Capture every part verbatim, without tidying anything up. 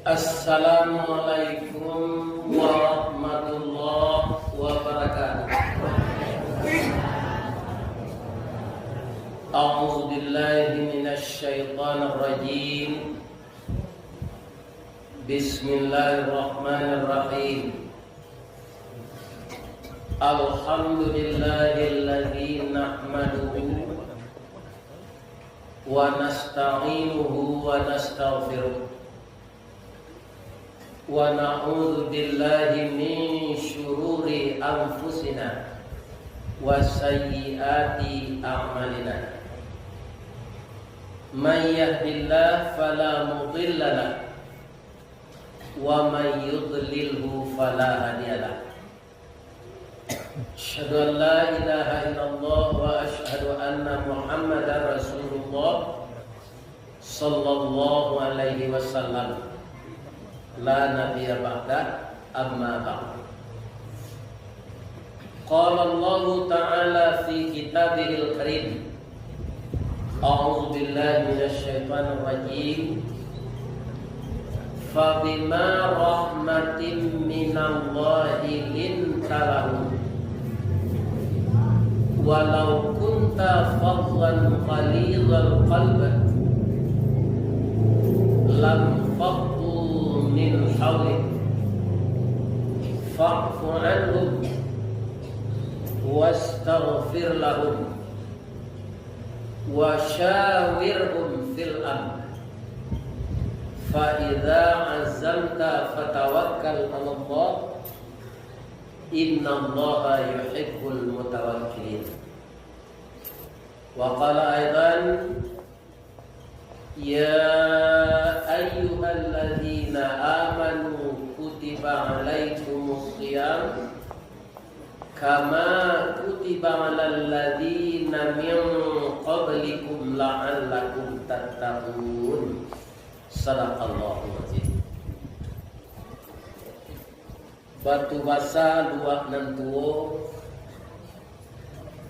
Assalamualaikum warahmatullahi wabarakatuh. A'udzubillahi minasyaitonirrajim. Bismillahirrahmanirrahim. Alhamdulillahilladzi nahmaduhu wa nasta'inuhu wa nastaghfiruh. Wa na'udzu billahi min syururi anfusina wa sayyiati a'malina. Man yahdillahu fala mudilla lahu, wa man yudlilhu fala hadiya lahu. Asyhadu an la ilaha illallah wa asyhadu anna Muhammadar Rasulullah sallallahu alaihi wasallam. La nabiyya ba'da, amma ba'du. Qala Allahu ta'ala fi kitabihil karim. A'udzubillahi minasyaitonirrajim. Fabima rahmatim minallahi linta lahum. Walau kunta fazzan ghalizal qalbi lanfaddu min haulik. Fa'fu anhum wastaghfir lahum. Wa syawirhum fil amr. Fa idza azamta fatawakkal 'alallah. Innallaha yuhibbul mutawakkilin. Wa qala aidan, ya ayyuhalladzina amanu kutiba 'alaikumus shiyam kama kutiba 'alal ladzina min qablikum la'allakum tattaqun. Sadaqallahul azim. Batu basa luak nan tuo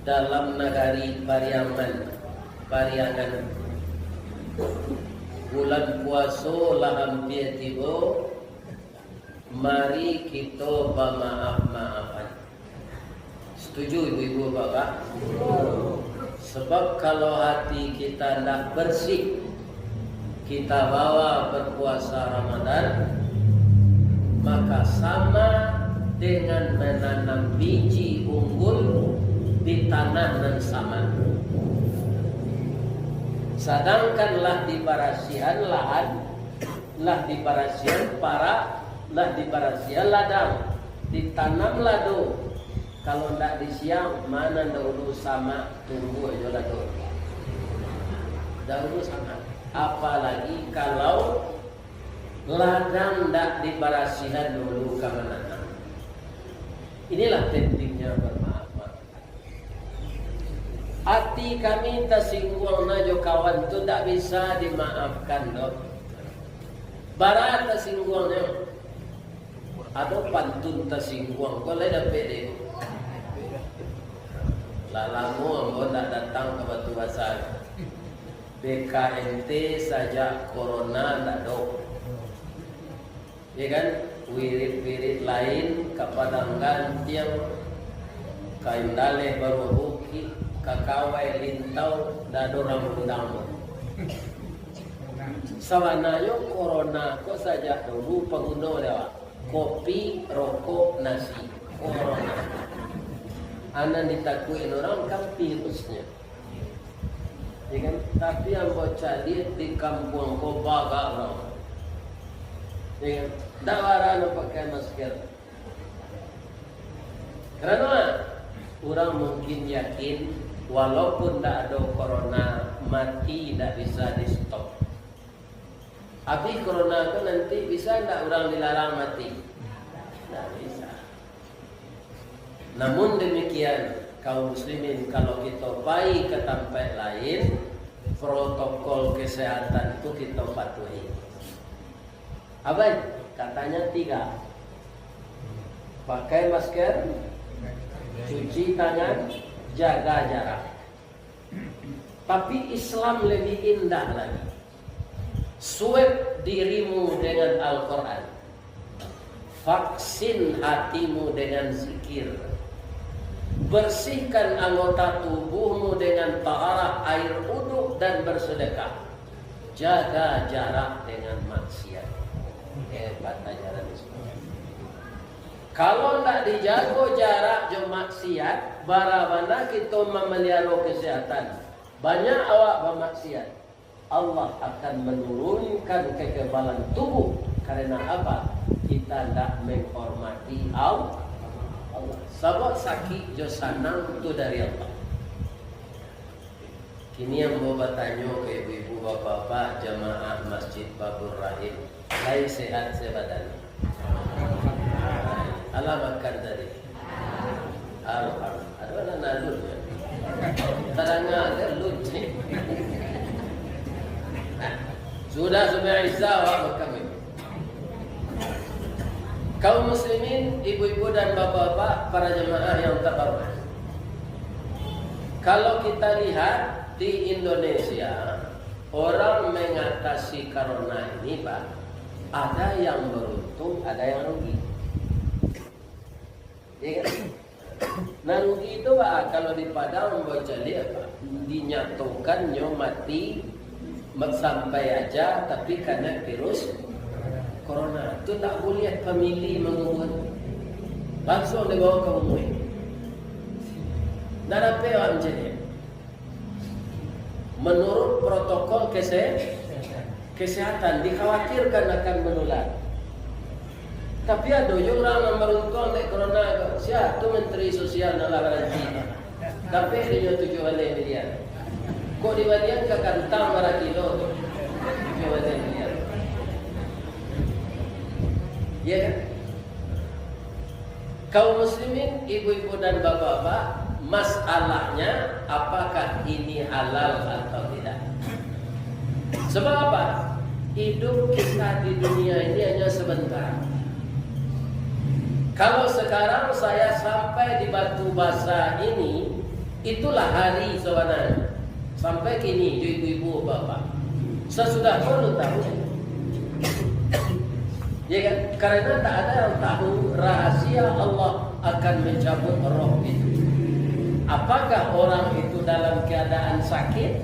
dalam nagari Pariaman, Pariangan. Bulan puaso lah ampia tibo, mari kito bamaaf-maafan. Setuju ibu-ibu, bapak-bapak? Sebab kalau hati kita ndak bersih, kita bawa berpuasa Ramadan, maka sama dengan menanam biji unggul di tanah nan sama. Sadangkan lah dibarasihan lahan, lah dibarasihan parak, lah dibarasihan ladang, ditanam lado. Kalau ndak disiang, ma nan dahulu samak, tumbuah jo lado. Dahulu samak. Apalagi kalau ladang ndak dibarasihan dulu ka mananam. Inilah pentingnya bermaaf-maaf. Ati kami tasingguang na jo kawan tu ndak bisa dimaafkan doh. Bara tasingguangnyo. Ado pantun tasingguang, ko lai dapek dek. Lah lamo ambo ndak datang ka Batu Basa. B K M T sajak corona ndak ado. Ya kan? Wirid-wirid lain ka Padang Gantiang, ka Indaleh Baruah Bukik, ka Kawai Lintau, ndak ado urang maundang doh. Sabananyo corona ko sajak dulu paguno dek awak. Kopi, rokok, nasi. Corona. A nan ditakuik urang kan virusnyo. Ya kan? Tapi ambo caliak di kampuang ko bagak urang. Ya kan? Ndak bara nan pakai masker. Karano urang mungkin yakin, walaupun ndak ado corona, mati ndak bisa di-stop. Abih corona tu nanti bisa ndak urang dilarang mati? Ndak bisa. Namun demikian, kaum muslimin, kalau kito pai ka tampaik lain, protokol kesehatan tu kito patuhi. Abai, katanya tiga. Pakai masker, cuci tangan, jaga jarak. Tapi Islam lebih indah lagi. Suweb dirimu dengan Al-Quran. Vaksin hatimu dengan zikir. Bersihkan anggota tubuhmu dengan taharah, air uduk, dan bersedekah. Jaga jarak dengan maksiat. Hebat ajaran Islam. Kalau ndak dijago jarak jo maksiat, bara bana kito mamaliharo kesehatan. Banyak awak bamaksiat, Allah akan menurunkan kekebalan tubuh. Karena apa? Kita ndak menghormati Al-, Allah. Sabab sakik jo sanang tu dari Allah. Kini ambo batanyo ka ibu-ibu, bapak-bapak, jamaah Masjid Babur Rahim, lai sehat se badan? Alah makan tadi? Alhamdulillah. Aduh, anak nalun ya. Tadanga kan lun ni. Sudah sumbayang Isya, awak makan ni. Kaum muslimin, ibu-ibu dan bapak-bapak, para jamaah yang terhormat. Kalau kita lihat di Indonesia, orang mengatasi corona ini, Pak, ada yang beruntung, ada yang rugi. Ya kan? Nah, rugi tu, Pak, kalau di Padang, ambo caliak, Pak, dinyatokannyo mati, ma-, sampai aja, tapi karena virus corona. Tu tak buliah famili mangubua. Langsung dibawa ka rumah. Ndak dapek awak mancaliak. Menurut protokol kese-, kesehatan, dikhawatirkan akan menular. Tapi ado juo urang nan baruntuang dek corona ko. Sia tu Menteri Sosial nan lah baranti. Dapek dinyo tujuah baleh miliar. Kok dibalian ka kantang bara kilo tu? Tujuah baleh miliar. Iya kan? Kaum muslimin, ibu-ibu dan bapak-bapak, masalahnya apakah ini halal atau tidak? Sebab apa? Hidup kita di dunia ini hanya sebentar. Kalau sekarang saya sampai di Batu Basa ini, itulah hari sabananyo. Sampai kini, jo ibu-ibu, bapak-bapak. Sasudah ko alun tahu. Ya kan? Karena tak ada yang tahu rahasia Allah akan mencabut roh itu. Apakah orang itu dalam keadaan sakit?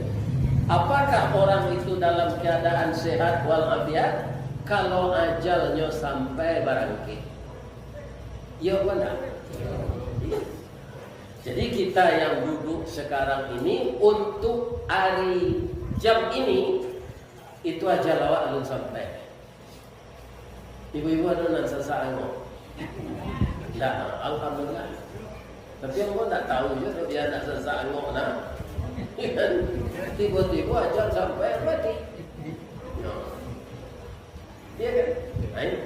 Apakah orang itu dalam keadaan sehat walafiat? Kalau ajalnyo sampai barangkek. Iya apa ndak? Jadi kita yang duduk sekarang ini untuk hari jam ini, itu ajal awak alun sampai. Ibu-ibu ado nan sasak angok? Ndak, alhamdulillah. Tapi ambo ndak tahu juo tu dia ndak sasak angok nah. Tibo-tibo ajal sampai mati. Yo. Iya kan? Nah, ini.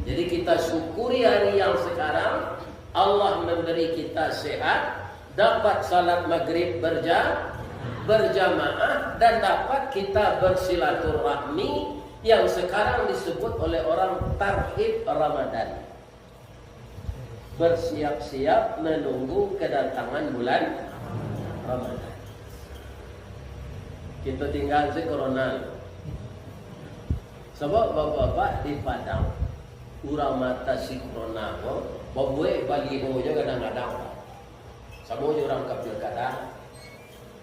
Jadi kita syukuri hari yang sekarang, Allah memberi kita sehat, dapat salat maghrib berja-, berjamaah, dan dapat kita bersilaturahmi yang sekarang disebut oleh orang tarhib Ramadan. Bersiap-siap menunggu kedatangan bulan Ramadan. Kita tinggal si corona. Sabab bapak-bapak di Padang, urang maatasi corona ko, babuek baliho jo kadang-kadang. Samo jo urang ka pilkada,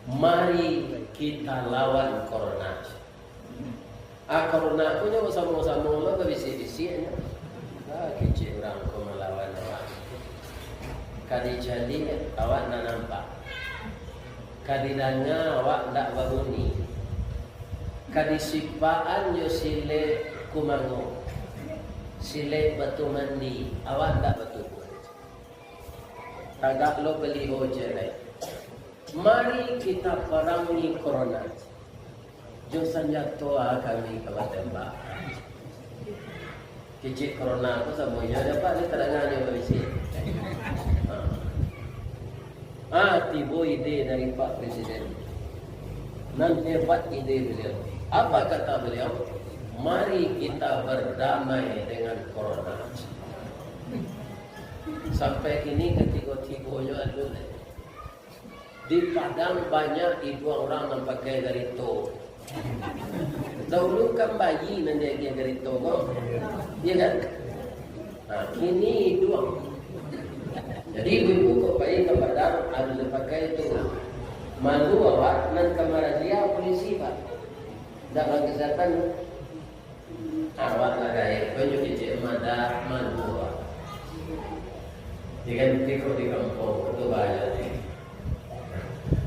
mari kita lawan corona. Ah, corona ko nyo basamo-samo lo babisiak-bisiak nyo. Ah, kecek urang ko malawan awak. Ka dicaliak awak ndak nampak. Ka didanga awak ndak babunyi. Ka disipakan jo silek kumango. Silek batu mandi, awak ndak batubuah. Tagak lo baliho je lai. Mari kita parangi corona. Jo sanjato a kami ka batembak. Kecek corona ko samo inyo dapek ni tadanga nyo babisiak. Ha. Ah, tibo ide dari Pak Presiden. Nan hebat ide beliau. Apa kata beliau? Mari kita berdamai dengan corona. Sampai kini katigo-tigonyo ado lai. Di Padang banyak iduang urang nan pakai garito. Dahulu kan bayi nan diagiah garito ko. Iya kan? Nah, kini iduang. Jadi ibu-ibu kok pai ka Padang, harus dipakai tu. Malu awak nan ka marazia polisi, Pak. Ndak bang kesehatan. Awak lah gaek, banyak kecek madah, malu awak. Iya kan, tiko di kampung, itu bahaya.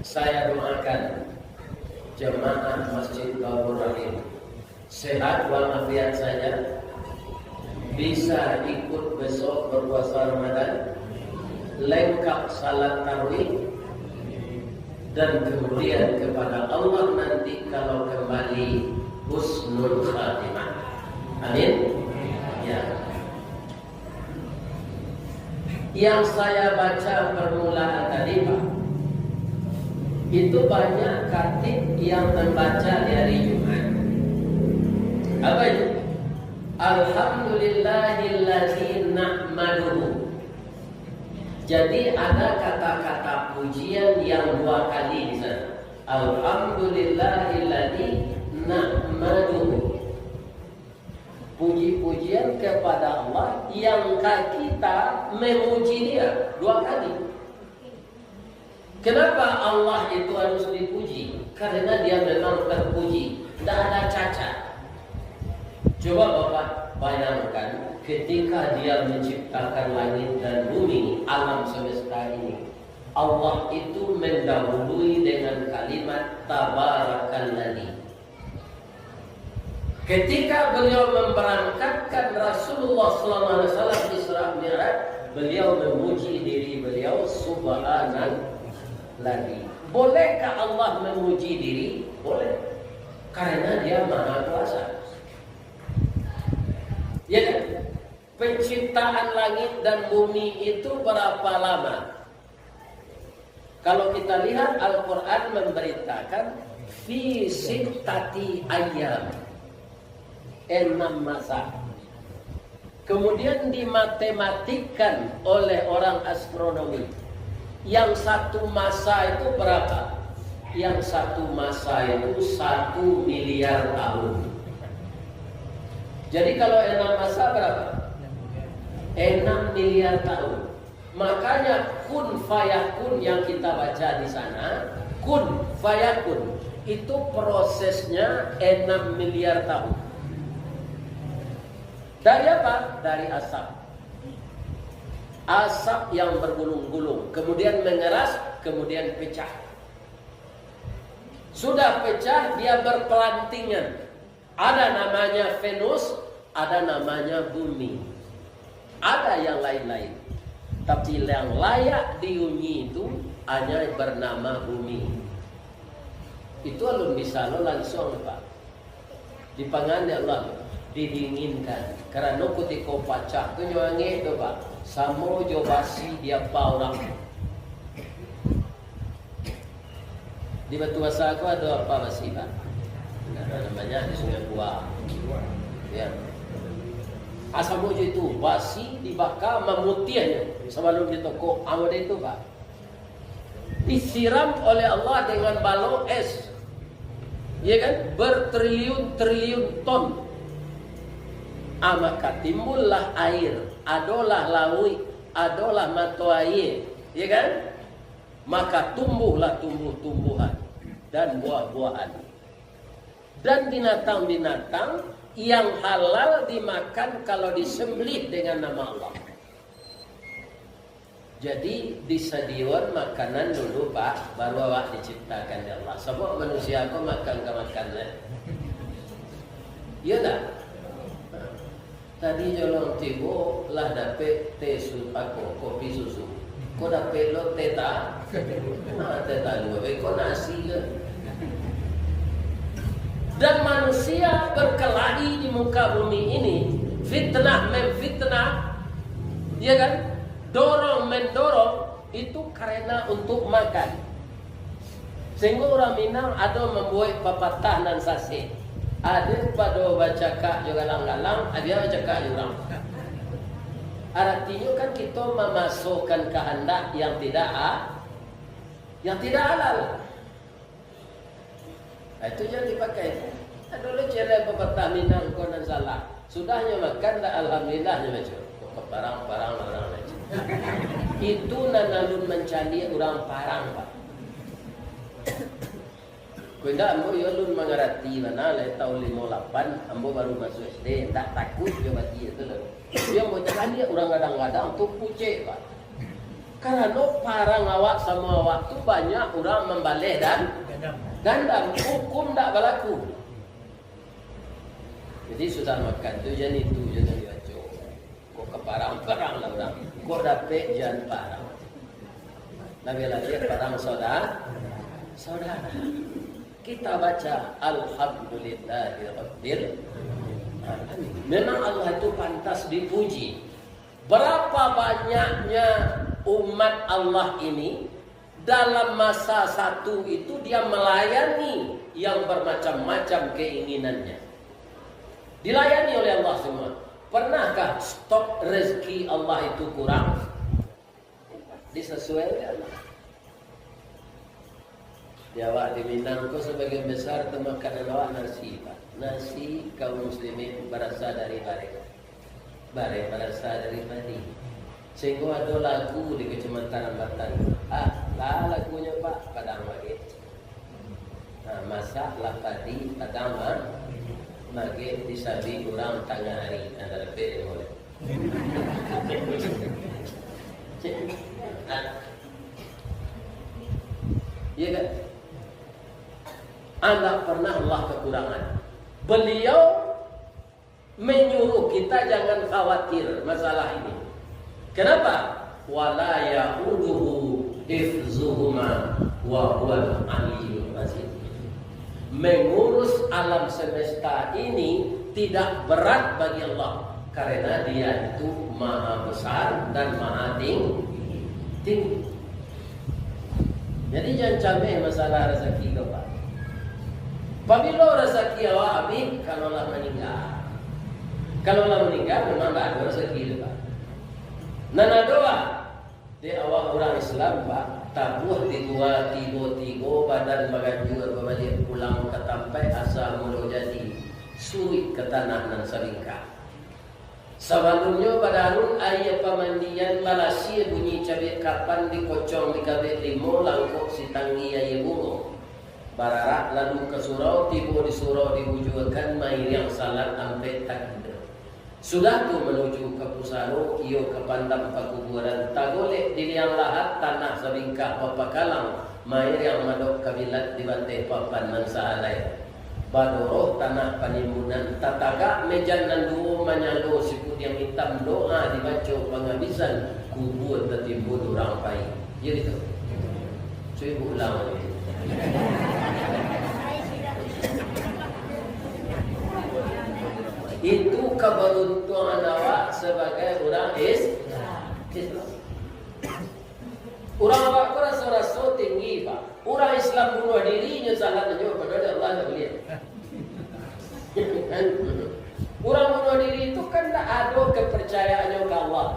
Saya doakan jamaah Masjid Babur Rahim sehat walafiat saja, bisa ikut besok berpuasa Ramadan, lengkap salat tarawih, dan kemudian kepada Allah nanti kalau kembali husnul khatimah. Amin. Ya. Yang saya baca permulaan tadi, Pak, itu banyak khatib yang membaca di hari Jumat. Apa itu? Alhamdulillahilladzi nahmaduhu. Jadi, ada kata-kata pujian yang dua kali di sana. Alhamdulillahilladzi nahmaduhu. Puji-pujian kepada Allah yang ka kita memuji Dia dua kali. Kenapa Allah itu harus dipuji? Karena Dia memang terpuji, tidak ada cacat. Coba Bapak bayangkan, ketika Dia menciptakan langit dan bumi, alam semesta ini, Allah itu mendahului dengan kalimat Tabarakalladzi. Ketika beliau memberangkatkan Rasulullah sallallahu alaihi wasallam Isra Mi'raj, beliau memuji diri beliau, "Subhanalladzi." Bolehkah Allah memuji diri? Boleh. Karena Dia Maha Kuasa. Ya kan? Penciptaan langit dan bumi itu berapa lama? Kalau kita lihat, Al-Quran memberitakan, "Fi sittati ayyam." Enam masa. Kemudian dimatematikkan oleh orang astronomi. Yang satu masa itu berapa? Yang satu masa itu satu miliar tahun. Jadi kalau enam masa berapa? Enam miliar tahun. Makanya kun fayakun yang kita baca di sana, kun fayakun, itu prosesnya enam miliar tahun. Dari apa? Dari asap. Asap yang bergulung-gulung, kemudian mengeras, kemudian pecah. Sudah pecah, dia berpelantingan. Ada namanya Venus, ada namanya Bumi. Ada yang lain-lain. Tapi yang layak dihuni itu hanya bernama Bumi. Itu alun bisa lo langsung, Pak. Dipangan dek Allah, didinginkan. Karena kutiko pacah tu nyo angek tu, Pak. Samo jo basi di apa urang. Di Batu Basa ko ado apa basi, Pak? Nah, namanya di Sungai Buah. Ya. Asal jo itu, basi dibaka mamutiahnyo sabalum ditokok. Apo itu, Pak? Disiram oleh Allah dengan balok es. Ya kan? Bertriliun-triliun ton. Ah, maka timbullah air, adolah lauik, adolah mato aia. Ya kan? Maka tumbuhlah tumbuh-tumbuhan dan buah-buahan. Dan binatang-binatang yang halal dimakan kalau disembelih dengan nama Allah. Jadi, disadiakan makanan dulu, Pak, baru awak diciptakan dek Allah. Sabab manusia ko makan ka makan, eh. Iya ndak? Tadi jolong tibo lah dapek teh su-, apo, kopi susu. Ko dapek lo teh ta-, ah, teh talua, eh, ko nasi kan. Dan manusia berkelahi di muka bumi ini, fitnah memfitnah, ya kan? Dorong mendorong, itu karena untuk makan. Sehingga urang Minang ado mambuek papatah nan sasek. Ado pado bacakak jo galang-galang, ado bacakak jo urang. Aratinyo kan kito mamasokan kahandak yang tidak ha-, yang tidak halal. Nah, itu jan dipakai. Dulu ciek lai pepatah Minang ko nan salah. Sudah nyo makan, ndak alhamdulillah nyo baco. Kok ka parang-parang urang baco. Itu nan alun mancaliak urang parang, Pak. Ko indak, ambo yo alun mangarati bana, lai taun limo lapan, ambo baru masuak S D, ndak takuik jo bagi itu lah. Yo ambo caliak urang gadang-gadang tu pucek, Pak. Karano parang awak samo awak tu banyak urang mambaleh dan dandam. Hukum ndak balaku. Jadi, sudah makan tu, jan itu, jan dibaco. Kok ka parang-parang lah urang. Kok dapek jan parang. Labiah-labiah parang saudara. Saudara. Kita baca, "Alhamdulillahirabbil alamin." Memang Allah itu pantas dipuji. Berapa banyaknya umat Allah ini, dalam masa satu itu dia melayani yang bermacam-macam keinginannya. Dilayani oleh Allah semua. Pernahkah stok rezeki Allah itu kurang? Disasuai oleh Allah. Di awak di Minang ko, sabagian besar tu makanan awak nasi, Pak. Nasi kaum muslimin barasa dari bareh. Bareh barasa dari padi. Sehingga ado lagu di Kecamatan Rambatan. Ah, lah lagunyo, Pak, Padang Magek. Nah, masak lah padi, Padang ma-, Magek disabi urang tangah hari. Nah, dah dapek dia mulai. Iya kan? Ndak pernah Allah kekurangan. Beliau menyuruh kita jangan khawatir masalah ini. Kenapa? "Wala ya'uduhu hifzuhuma wa huwal aliyyul azim." Mengurus alam semesta ini tidak berat bagi Allah, karena Dia itu maha besar dan maha ting-, tinggi. Jadi, jan cameh masalah rasaki ko, Pak. Pabilo rasaki awak abih? Kalau lah maningga. Kalau lah maningga, memang ndak ado rasaki tu, Pak. Nan ado, Pak, dek awak urang Islam, Pak, tabuah di gua tigo-tigo, badan baganjua babaliak pulang ka tampaik asa mulo jadi, suruik ka tanah nan sabingkah. Sabalumnyo badarun aia pamandian, balasia bunyi cabiak kapan, dikocong dikabek limo, langkok sitanggi aia bungo. Bararak lalu ka surau, tibo di surau dibujuakan, mairiang salat ampek takbir. Sudah tu manuju ka pusaro, iyo ka pandam pakubuaran, tagolek di liang lahat, tanah sabingkah bapakalang, mairiang madok kabilat di bateh papan nan sahalai. Badoroh tanah panimbunan, tatagak mejan nan duo, manyalo sipudiang itam, doa dibaco pangabisan, kubua tatimbun urang pai. Iyo gitu. Cubo ulang lagi. Itu kabaruntuangan awak sabagai urang Is-, Islam. Urang awak ko raso-raso tinggi, Pak. Urang Islam bunuah diri, nyo salah nyo, padahal Allah ndak buliah. Urang bunuah diri tu kan ndak ado kepercayaannyo ka Allah.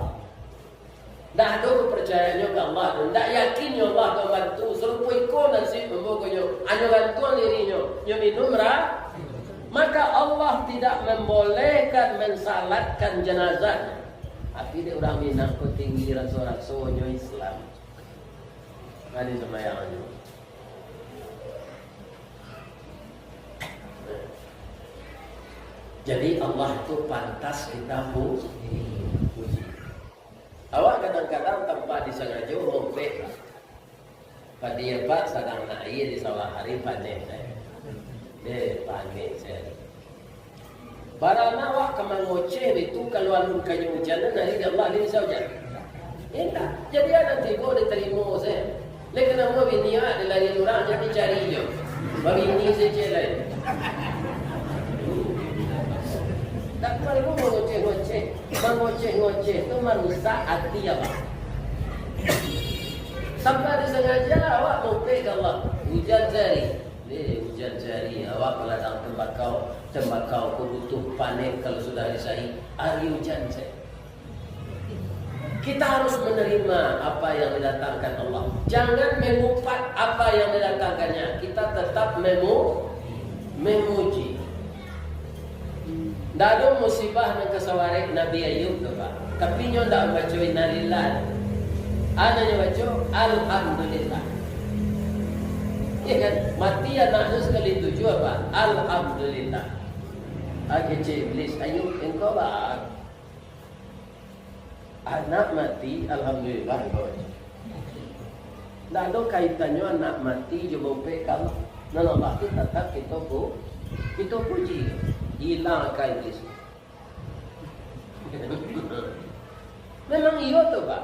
Ndak ado kepercayaannyo ka Allah tu. Ndak yakin nyo Allah ka bantu. Sarupo iko nasib ambo ko nyo. Anyo gantuang dirinyo. Nyo minum ra-, maka Allah tidak membolehkan mensalatkan jenazahnya. Tapi dek urang Minang ko tinggi raso-rasonyo Islam. Nggak ada sembahyang aja. Jadi Allah tu pantas kita pu-, puji. Awak kadang-kadang tanpa disangajo mopek. Padi apak sadang naik di sawah hari, paneh sajo. Deh, paneh sajo. Barana awak ka mangoceh itu, kalau alun kanyo ujan, nan ari di Allah, di bisa ujan. Indak. Jadi, anak tibo ditarimo sajo. Lai kanai bini awak dilari urang, jadi cari jo. Babini sajo lai. Tak paralu mangoceh-ngoceh. Mangoceh-ngoceh tu marusak ati awak. Sampai disangaja awak mopek ka Allah. Ujan sahari. Deh, ujan sahari. Awak baladang tembakau. Tembakau ko butuh panen kalau sudah disahi. Ari ujan sajo. Kita harus menerima apa yang didatangkan Allah. Jangan mengupat apa yang didatangkannya. Kita tetap memu-, memuji. Ndak ado musibah nan ka sabarek Nabi Ayub tu, Pak. Tapi nyo ndak baco innalillah. Ado nyo baco alhamdulillah. Iya kan? Mati anaknyo sakali tujuah, Pak. Alhamdulillah. Ah, kecek iblis, Ayub, engkau, Pak. Anak mati, alhamdulillah, engkau. Ndak ado kaitannyo anak mati jo baupek ka Allah. Nan Allah tu tatap kito pu-, kito puji. Ilang akal iblis. Memang iyo tu, Pak.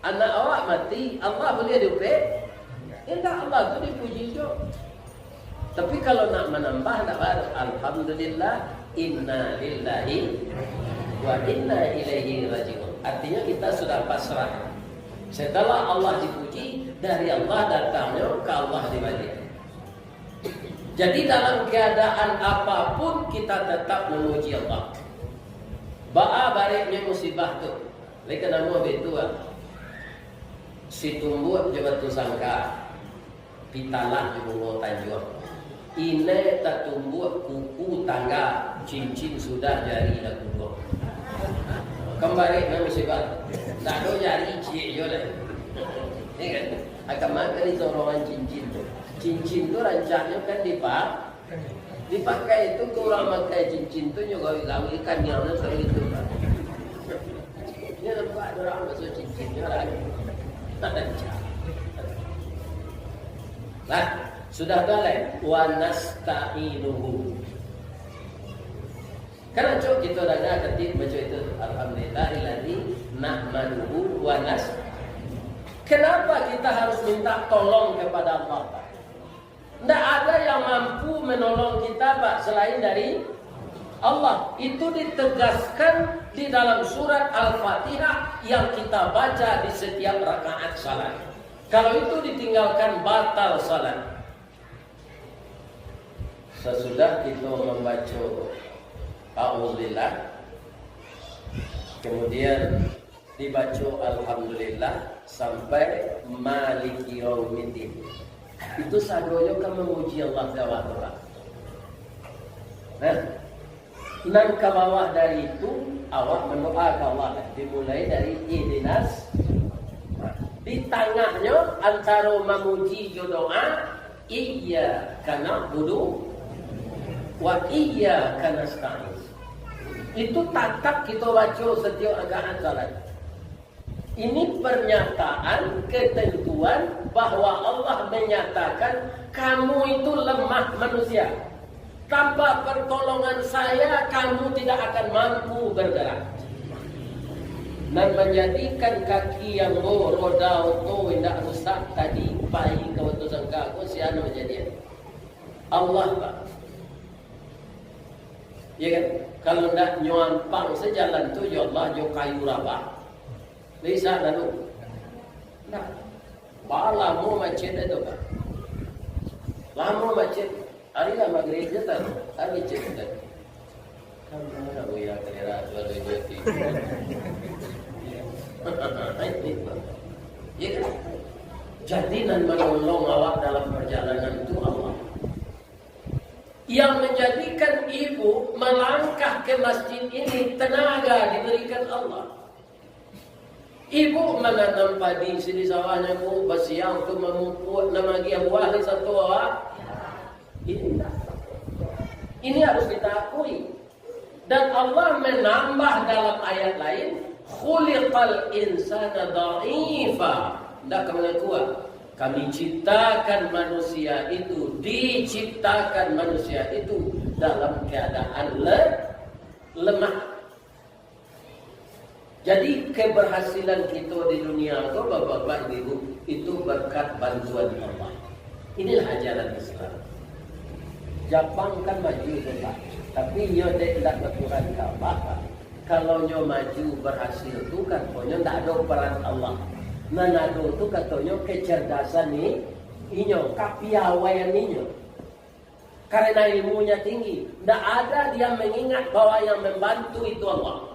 Anak awak mati, Allah buliah diupek? Indak, Allah tu dipuji jo. Tapi kalau nak manambah, ndak baru. Alhamdulillah, inna lillahi wa inna ilaihi raji'un. Artinya kita sudah pasrah. Setelah Allah dipuji, dari Allah datangnyo, ka Allah dibaliak. Jadi dalam keadaan apapun kita tetap memuji Allah. Baa bareknyo musibah tu? Lai ka namuah baitu ah. Situmbuak jo Batusangka, Pitalah jo Bungo Tanjuang. Inai tatumbuak kuku tangga, cincin sudah jari lah guguang. Kan barek nan musibah. Ndak ado jari ciek jo lai. Iya kan? Akan makan di sororan cincin tu. Cincin tu rancaknyo kan dipa-, dipakai tu, kok urang makai cincin tu nyo gawik-gawik kan, nyo tu sering tu. Nyo nampak urang basuah cincin nyo rancak. Rancak. Nah, sudah tu lai, wa nasta'inuhu. Kan acok kito danga katik baco itu, alhamdulillahilladzi nahmaduhu wa nas-, Kenapa kita harus minta tolong kepada Allah, Pak? Ndak ada yang mampu menolong kita, Pak, selain dari Allah. Itu ditegaskan di dalam surat Al-Fatihah yang kita baca di setiap rakaat salat. Kalau itu ditinggalkan, batal salat. Sasudah kito mambaco A'udzubillah, kemudian dibaco Alhamdulillah sampai Maliki Yaumiddin. Itu sadonyo kan mamuji Allah di awal tu, Pak. Nah, nan ka bawah dari itu, awak mandoa ka Allah, dimulai dari ihdinas. Nah, di tangahnyo antaro mamuji jo doa, iyyaka na'budu wa iyyaka nasta'in. Itu tatap kito baco satiok rakaat salat. Ini pernyataan ketentuan bahwa Allah menyatakan, "Kamu itu lemah manusia. Tanpa pertolongan saya, kamu tidak akan mampu bergerak." Nan manjadikan kaki ambo, roda oto indak rusak tadi, pai ka Batusangka ko, sia nan manjadian? Allah, Pak. Ya kan? Kalau ndak nyo ampang sajalan tu, ya Allah, jo kayu rabah. Bisa lalu. Nah, ba lamo macet itu, Pak. Lamo macet. Hari lah maghrib je tadi. Hari macet tadi. Kan mana buya kira tu ada je ti. Ya kan? Jadi nan manolong awak dalam perjalanan tu Allah. Yang menjadikan ibu melangkah ke masjid ini, tenaga diberikan Allah. Ibu mananam padi sini sawahnyo, Bu, basiang tu mamupuk, nan magiah buah di satu awak. Ini, ini harus kita akui. Dan Allah menambah dalam ayat lain, "Khuliqal insana dha'ifa." Ndak ka mangaku, ah. Kami ciptakan manusia itu, diciptakan manusia itu dalam keadaan le-, lemah. Jadi, keberhasilan kito di dunia ko, Bapak-bapak, Ibu-ibu, itu berkat bantuan Allah. Inilah ajaran Islam. Japang kan maju tu, Pak. Tapi inyo dek indak batuhan ka Abah, Pak. Kalau nyo maju berhasil tu, katonyo ndak ado peran Allah. Nan ado tu, katonyo, kecerdasan ni, inyo, kapiawaian inyo. Karena ilmunya tinggi, ndak ada dia mengingat bahwa yang membantu itu Allah.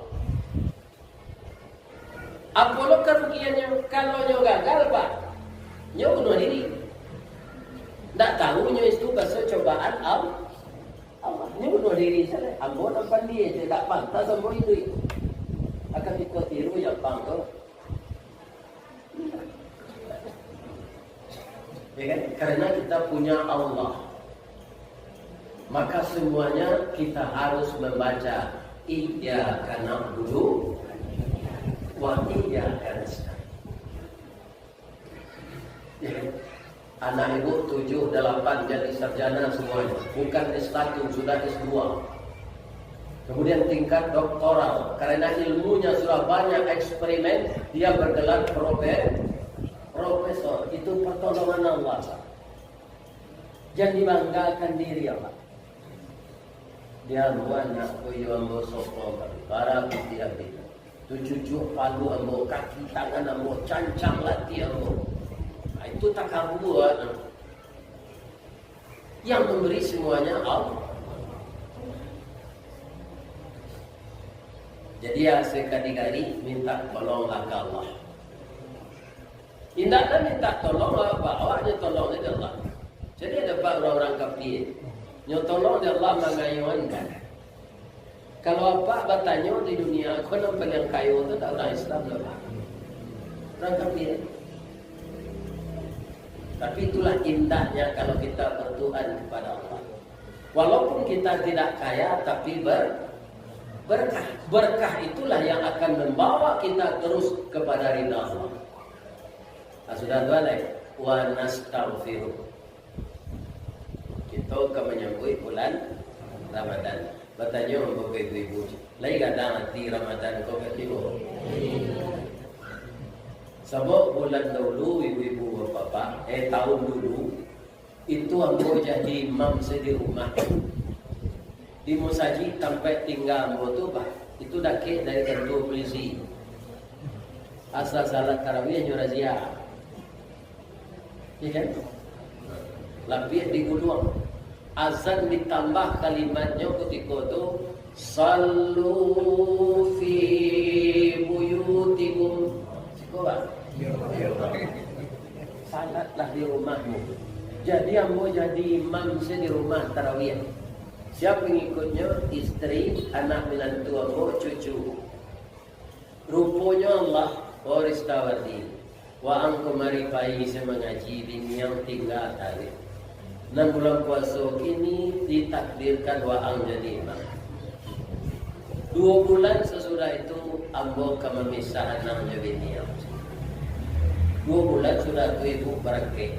Apo lo karugiannyo kalau nyo gagal, Pak? Nyo bunuh diri. Ndak tahu nyo itu baso cobaan Al-, Allah. Nyo bunuh Diri sajo, ambo nan pandie, tidak pantas ambo iduik. Akan iko tiru ya, Bang, tu. Ya kan? Karena kita punya Allah, maka semuanya kita harus membaca, "Iyyaka na'budu wa iyyaka nasta'in." Ya kan? Anak ibu tujuh, delapan jadi sarjana semuanya. Bukan S satu, sudah S dua. Kemudian tingkat doktoral. Karena ilmunya sudah banyak eksperimen, dia bergelar profe-, profesor. Itu pertolongan Allah. Jangan dibanggakan diri, Allah. Dia ambo anak ko iyo ambo sokong, bara pitiah bina. Tu cucuk palu ambo, kaki tangan ambo, cancang latiah ambo. Nah, itu takabua. Yang memberi semuanya Allah. Jadi, ya, sekali-kali minta tolonglah ke Allah. Indak ado minta tolong, awak, awak nyo tolong dari Allah. Jadi ado, Pak, urang-urang kafir. Nyo tolong dari Allah mangayo anda. Kalau apak batanyo di dunia ko, nan paliang kayo tu ndak urang Islam doh, Pak. Urang kafir. Tapi itulah indahnya kalau kita bertuhan kepada Allah. Walaupun kita tidak kaya, tapi ber-, berkah. Berkah itulah yang akan membawa kita terus kepada ridha Allah. Nah, sudah tu lai, wa nastaghfiruh. Kita ka manyambuik bulan Ramadan. Batanyo ambo ka ibu-ibu, lai gadang ati Ramadan ko ka tibo? Sabab bulan dahulu, ibu-ibu, bapak-bapak, eh, tahun dulu, itu ambo jadi imam se di rumah. Di musajik tampek tingga ambo tu, bah, itu dakek dari kantua pulisi. Asa salat tarawih nyo razia. Ya kan? Lapiak diguluang. Azan ditambah kalimatnyo kutiko tu, "Sallu fi buyutikum." Siko, Pak? Salatlah di rumahmu. Jadi, ambo jadi imam se di rumah tarawih. Siapa pengikutnya? Isteri, anak minantu ambo, cucu. Ruponyo Allah, "Oh, Ristawardi, waang kamari pai se mangaji, biniang tingga taruih. Nan bulan puaso kini ditakdirkan waang jadi imam. Duo bulan sasudah itu, ambo ka mamisah anang jo biniang." Duo bulan sudah tu ibu barangkek.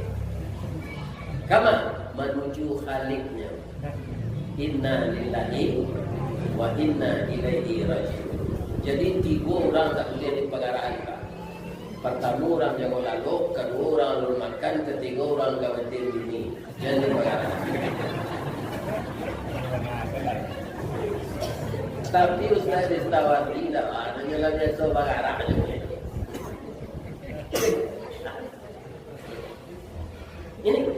Kama? Manuju Khaliknyo. Inna lillahi wa inna ilaihi raji'un. Jadi, tigo urang tak buliah dipagarakan, Pak. Partamo urang jago lalok, kaduo urang alun makan, katigo urang ka bateh bini. Jan dipagarakan. Tapi Ustaz Ristawardi indak, Pak. Hanyo lah biaso bagarak je. Ini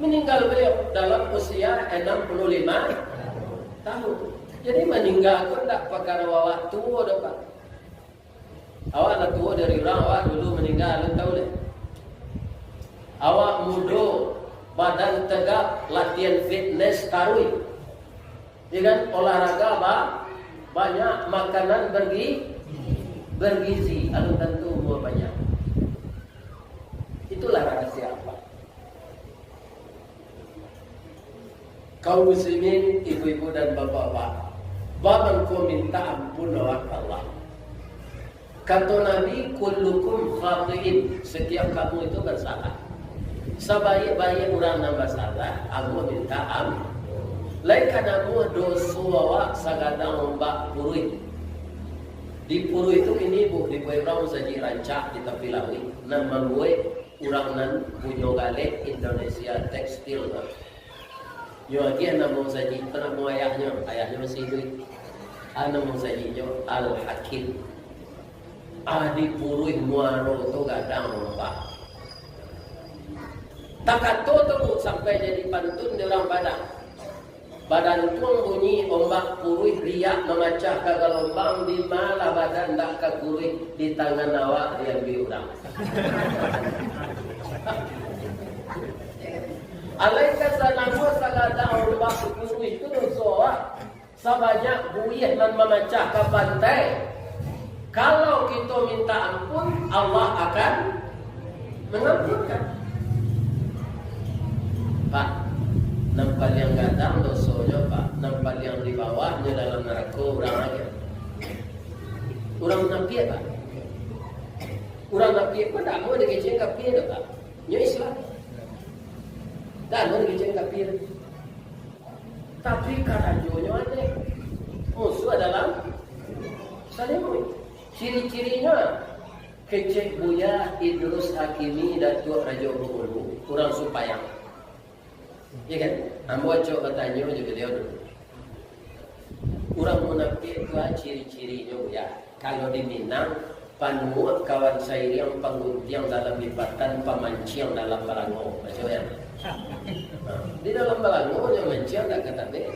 meninggal beliau dalam usia enam puluh lima tahun. Jadi, meninggal tu ndak pakara awak tuo doh, Pak. Awak lah tuo dari urang, awak dulu meninggal, alun tahu deh. Awak mudo, badan tegap, latihan fitness taruih. Ya kan? Olahraga ba-, banyak, makanan bergi-, bergizi, alun tantu umur panjang. Itulah rahasia Allah. Kaum muslimin, ibu-ibu dan bapak-bapak, bamangko minta ampun awak ka Allah. Kato Nabi, "Kullukum khatiin." Setiap kamu itu bersalah. Sabaik-baik urang nan basalah, ambo minta am-, lai ka namuah doso awak sagadang ombak puruih. Di puruih tu kini, Bu, dibuek urang musajik rancak di tapi lauik, nan mambuek urang nan punyo galeh Indonesia Tekstil tu. Nyo agiah namo musajik tu namo ayahnyo, ayahnyo masih iduik. Ah, namo musajiknyo Al-Hakim. Ah, di puruih muaro tu gadang ombak. Takato tu, Bu, sampai jadi pantun di urang Padang. Badantuang bunyi ombak puruih, riak mamacah ka galombang, di ma lah badan ndak ka kuruih, di tangan awak diambiak urang. Alai ka sanang ko sagadang ombak puruih tu doso Sabanyak buih nan mamacah ka pantai, kalau kito minta ampun, Allah akan mangampunkan. Pak, nan paliang gadang dosonyo, Pak, nan paliang di bawahnyo dalam narako urang aja. Urang munapiak, Pak. Urang munapiak pun ndak mau dikecekan kapia doh, Pak. Nyo Islam. Ndak mau dikecekan kapia. Tapi karajonyo aneh. Musuh adalah salimuik. Ciri-cirinyo, kecek Buya Idrus Hakimi Datuak Rajo Bengulu, urang Supayang. Iya kan? Ambo acok batanyo jo baliau dulu. Urang munafik tu ah, ciri-cirinyo, Buya. Kalau di Minang, panuak kawan sairiang, pangguntiang dalam lipatan, pamanciang dalam balango. Baco ya. Ha, di dalam balango nyo manciang dak ka tabek.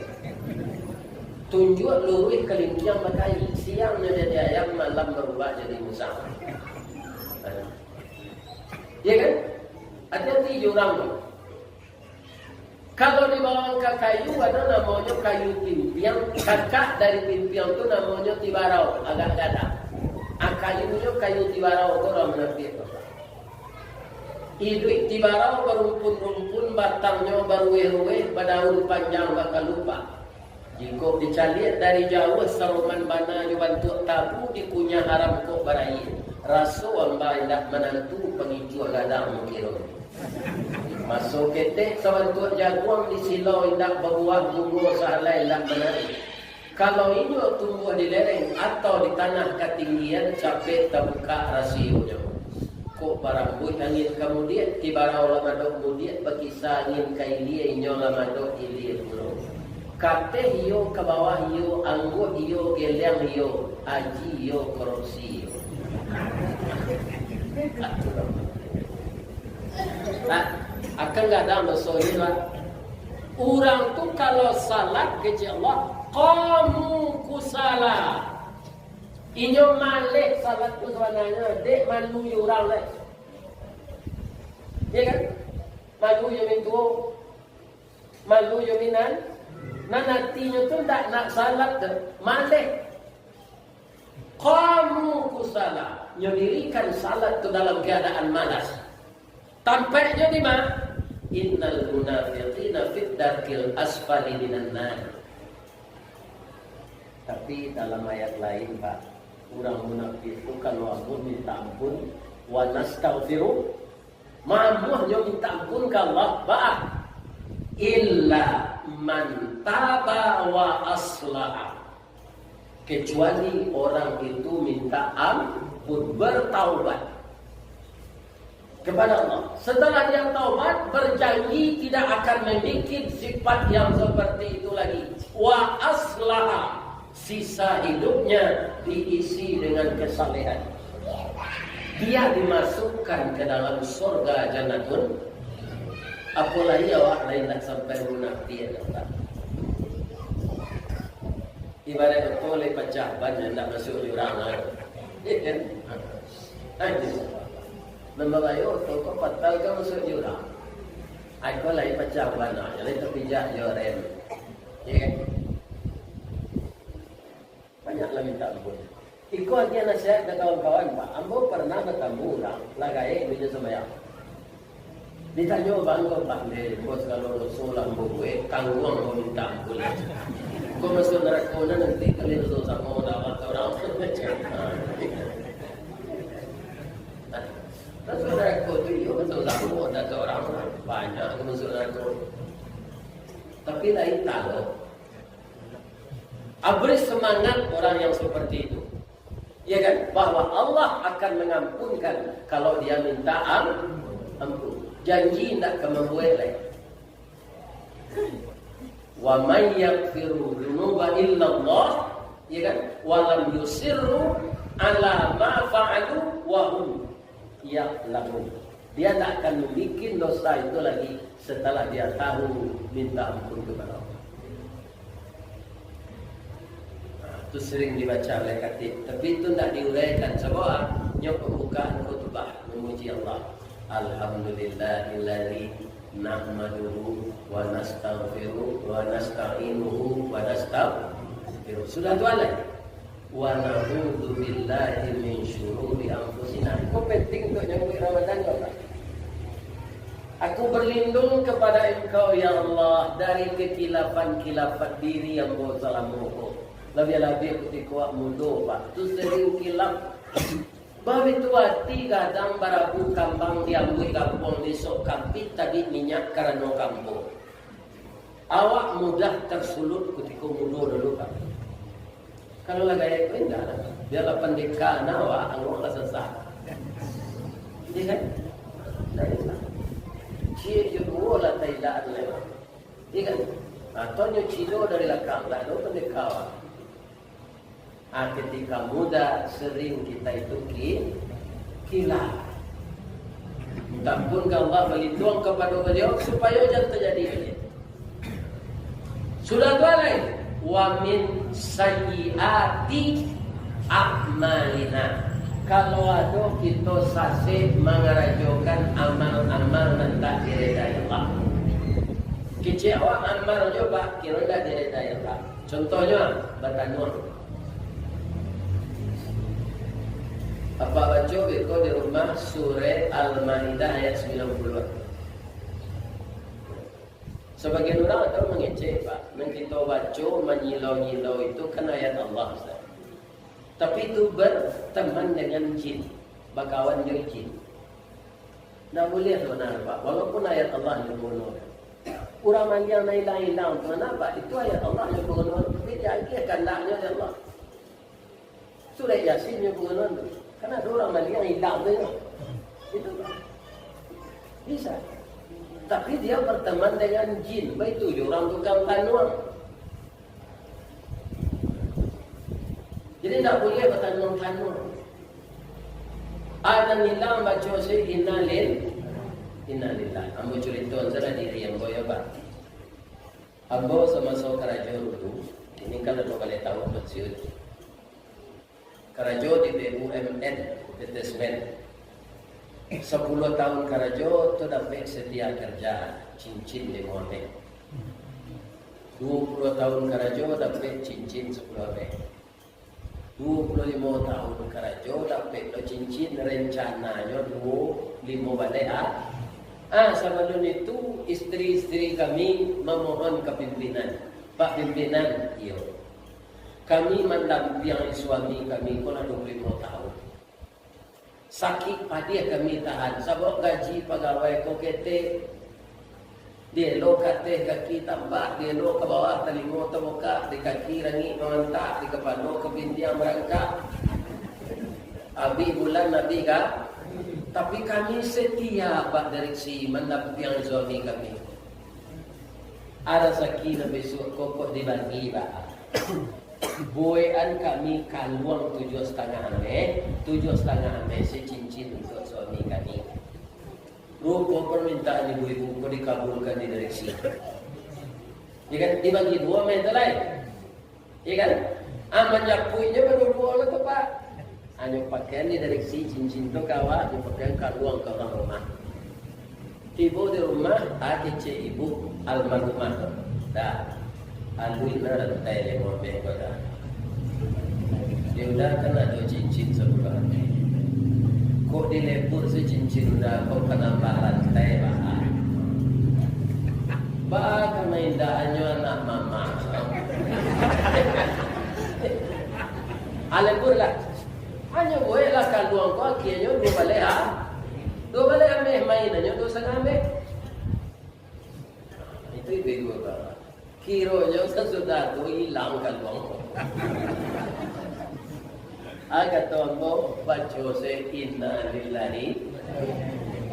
Tunjuak luruih kalingkiang bakai, siang nyo jadi ayam, malam barubah jadi musang. Ha. Iya kan? Hati-hati jo urang tu. Kalau dibawang ka kayu, ado namonyo kayu pimpiang, kakak dari pimpiang tu namonyo tibarau, agak gadang. Ah, kayunyo kayu tibarau tu urang munafik tu. Iduik tibarau barumpun-rumpun, batangnyo baruweh-ruweh, badaun panjang bakalupak. Jikok dicaliak dari jauah, saroman bana jo bantuak tabu, dikunyah haram kok barayie. Raso amba indak manantu, pangicuah gadang mukiro. Maso ketek sabantuak jaguang, disilau indak babuah, bungo sahalai indak manari. Kalau inyo tumbuah di lereng atau di tanah katinggian, capek tabukak rasionyo. Kok barambuih angin ka mudiak, tibarau lah madok mudiak, bakisa angin ka ilie, inyo lah madok ilie pulo. Ka ateh iyo, ka bawah iyo, angguak iyo, geliang iyo, aji iyo, korupsi iyo. Nah, akan gadang doso ni lah. Urang tu kalau salat kecek Allah, qamu kusala. Inyo maleh salat tu sabananyo, dek malu jo urang lai. Iya kan? Malu jo mintuo, malu jo minan, nan atinyo tu ndak nak salat tu, maleh. Qamu kusala, nyo dirikan salat tu dalam keadaan malas. Tampaknyo di ma? Innal munafiqina fid darkil asfali minan nar. Tapi dalam ayat lain, Pak, urang munafik tu kalau ampun minta ampun, wa nastaghfiru, mamuahnyo minta ampun ka Allah, bah. Illa man taba wa aslaha. Kecuali orang itu minta ampun, bertaubat kepada Allah. Setelah dia taubat, berjanji tidak akan membuat sifat yang seperti itu lagi. Wa aslaha, sisa hidupnya diisi dengan kesalehan. Dia dimasukkan ke dalam surga Jannatun. Apolai awak lain nak sampai munafik, Pak. Ibarat oto lai pacah ban, ndak masuak jurang lah. Iya kan? Nah, itu. Nan barayo oto ko patal ka masuak jurang. Ai ko lai pacah ban, ah, lai tapijak jo rem. Iya kan? Banyaklah minta ampun. Iko agiah nasihat ka kawan-kawan, Pak. Ambo pernah batamu urang, lah gaek inyo sumbayang. Ditanyo, "Bang, ko, Bang, deh, ko sagalo doso lah ambo buek, tangguang ko minta ampun." Ko masuak narako nan nanti kali doso samo dapat urang. Nah, masuak narako tu iyo masuak samo dapat urang. Banyak ko masuak narako. Tapi lain talo. Abri semangat orang yang seperti itu. Ya kan? Bahwa Allah akan mengampunkan kalau dia minta am-, ampun. Janji indak ka mambuek lai. "Wa may yaghfiru dzunuba illallah," ya kan? "Wa lam yusirru ala ma fa'alu wa hum ya'lamun." Dia tak akan membuat dosa itu lagi setelah dia tahu minta ampun kepada Allah. Nah, tu sering dibaca oleh khatib, tapi itu ndak diuraikan, sabab nyo pembukaan khutbah memuji Allah. Alhamdulillahilladzi nahmaduhu wa nastaghfiruh wa nasta'inuhu wa nasta'in. Sudah tu alai. Wa na'udzubillahi min syururi anfusina. Ko penting untuak nyabuik Ramadan ko, Pak. Aku berlindung kepada Engkau, ya Allah, dari kekilafan-kilafan diri ambo salamo ko. Labiah-labiah kutiko awak mudo, Pak. Tu sering kilaf. Babitu ati gadang barabu kambang diambuik gapuang, besok kampit tabik minyak karano kambo. Awak mudah tersulut kutiko mudo dulu, Pak. Kalau lah gaek ko indak lah. Biarlah pandeka na awak, angok lah sasah. Iya kan? Indak bisa. Ciek jo duo lah tailak tu memang. Iya kan? Atau nyo cilo dari lakang, lah tu pandeka awak. Ah, ketika muda sering kita itu ki-, kilaf. Minta ampun ka Allah, balindung kapado Baliau supayo jan tajadi. Sudah tu alai, wa min sayyiati a'malina. Kalau ado kito sasek mangarajokan amal-amal nan tak diredai Allah. Kecek awak amal jo, Pak, kiro tak diredai Allah. Contohnyo, batanuang. Apak baco beko di rumah surah Al-Maidah ayat sambilan puluah. Sabagian urang ado mangecek, Pak, nan kito baco manyilau-nyilau itu kan ayat Allah, Ustaz. Tapi itu berteman dengan jin, bakawan jo jin. Ndak buliah tu bana, Pak. Walaupun ayat Allah nyo bunuh. Urang maliang nan ilang-ilang tu bana, Pak. Itu ayat Allah nyo bunuh. Tapi diagiah kandaknyo dek Allah. Surah Yasin nyo bunuh tu. Kan ado urang maliang ilang tu nyo. Itu, Pak. Bisa. Tapi dia berteman dengan jin. Baitu jo urang tukang tanuang. Jadi, ndak buliah batanuang-tanuang. Anak ilang baco se innalil-, innalillah. Ambo curito sajo diri ambo, ya, Pak. Ambo samaso karajo dulu, ini kan ado baleh taun pensiun. Karajo di B U M N, P T Semen. Sapuluah taun karajo tu dapek setia kerja, cincin limo ameh. Duo puluah taun karajo dapek cincin sapuluah ameh. Duo puluah limo taun karajo dapek lo cincin, rencananyo duo limo baleh, ah. Ah, sabalun itu istri-istri kami mamohon ka pimpinan, "Pak Pimpinan, iyo, kami mandampiang suami kami ko lah duo puluah limo taun. Sakik padiah kami tahan, sabab gaji pagawai ko ketek. Dielok ka ateh kaki tambak, dielok ka bawah talingo tabukak, di kaki rangik mamantak, di kapalo kapindiang marangkak. Abih bulan, abih ga-, tapi kami setia, Pak Direksi, mandampiang suami kami. Rasaki nan bisuak ko kok dibagi, Pak." Buekan kami kaluang tujuah satangah ameh, tujuah satangah ameh se cincin untuak suami kami. Rupo parmintaan ibu-ibu ko dikabulkan di Direksi. Ya kan? Dibagi duo ameh tu lai. Ya kan? Ah, manjapuiknyo baduo-duo lah tu, Pak. Hanyo pakaian di Direksi cincin tu ka awak, hanyo pakaian kaluang ka urang rumah. Tibo di rumah, ah, kecek ibu almarhumah tu. Dah. Aluih nah rantai limo ameh ko dah. Di uda kan ado cincin sapuluah ameh. Kok dilebur se cincin uda ko, panambah rantai, bah. Bah, ka maindaannyo anak mama. Ah, lebur lah. Hanyo bueklah kaluang ko, akianyo duo baleh, ah. Duo baleh ameh, mainannyo duo satangah ameh. Itu ibu-ibu, Pak. Kironyo sasudah tu ilang kaluang ko. Ah, kato ambo, baco se innalillahi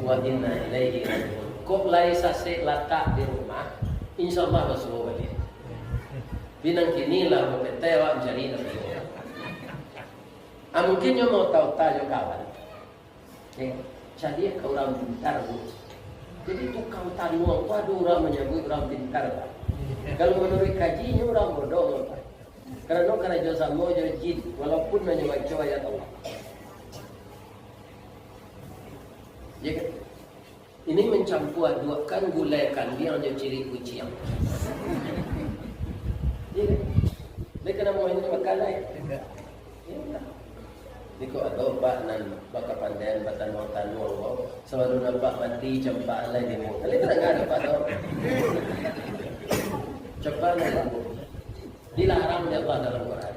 wa inna ilaihi raji'un. Kok lai sasek latak di rumah, insya Allah basuo baliak. Pinang kini lah bapetai awak mancari nak basuo. Ah, mungkin nyo mau tahu-tahu jo kawan. Eh, caliak ka urang pintar, Bu. Jadi, tukang tanuang ko ado urang manyabuik urang pintar, Pak. Kalau manuruik kaji, inyo urang bodoh, Pak. Karano karajo samo jo jin, walaupun hanyo baco ayat Allah. Ya kan? Ini mencampur aduakkan gulai kandiang jo ciri kuciang. Ya kan? Dia kena mau ini makan lai. Indak. Iko ado Pak nan bakapandaian batanuang-tanuang ko. Sabalun nampak mati campak lai dia mau. Tapi tidak ada Pak tu. Campak lai dia mau. Dilarang dek Allah dalam Quran.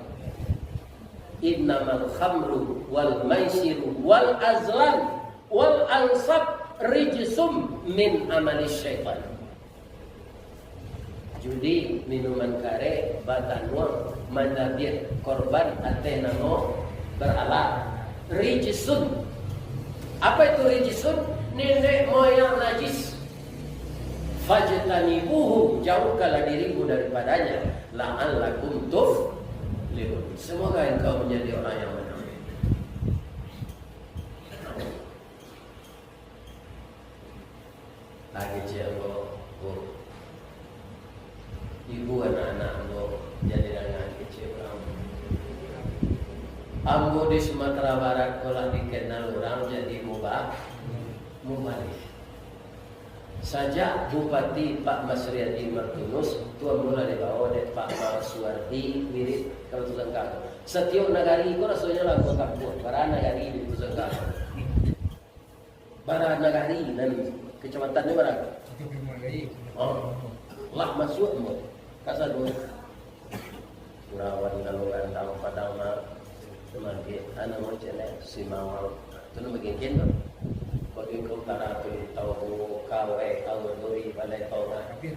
Innamal khamru wal maisiru wal azlam wal ansab rijsum min amali syaitan. Judi, minuman karek, batanuang, manyabiah korban ateh namo baralah. Rijsun. Apa itu rijsun? Nenek moyang najis. Fajtanibuhu, jauhkanlah dirimu daripadanya. La'allakum tuflihun. Semoga engkau menjadi orang yang menang. Lagi ciek ambo, Bu. Ibu anak-anak ambo, jadi dangan kecil urang. Ambo di Sumatera Barat ko lah dikenal urang jadi muba-, mubalih. Sajak Bupati Pak Masriadi Martinus, tu ambo lah dibawa dek Pak Marsuardi Wirit, kalau tu sangka. Satiok nagari ko rasonyo lah ambo tampuah, bara nagari di tu sangka. Bara nagari nan kecamatan ni bara? Satu Bima Raya. Oh. Lah masuak mo. Ka sado. Kurawan kalau rantang Padang mah. Cuma di anu mo cek ni, Simawang. Tu nama genggen tu. Kau di kau utara tu di tahu kau eh kau duri balai kau lah. Tapi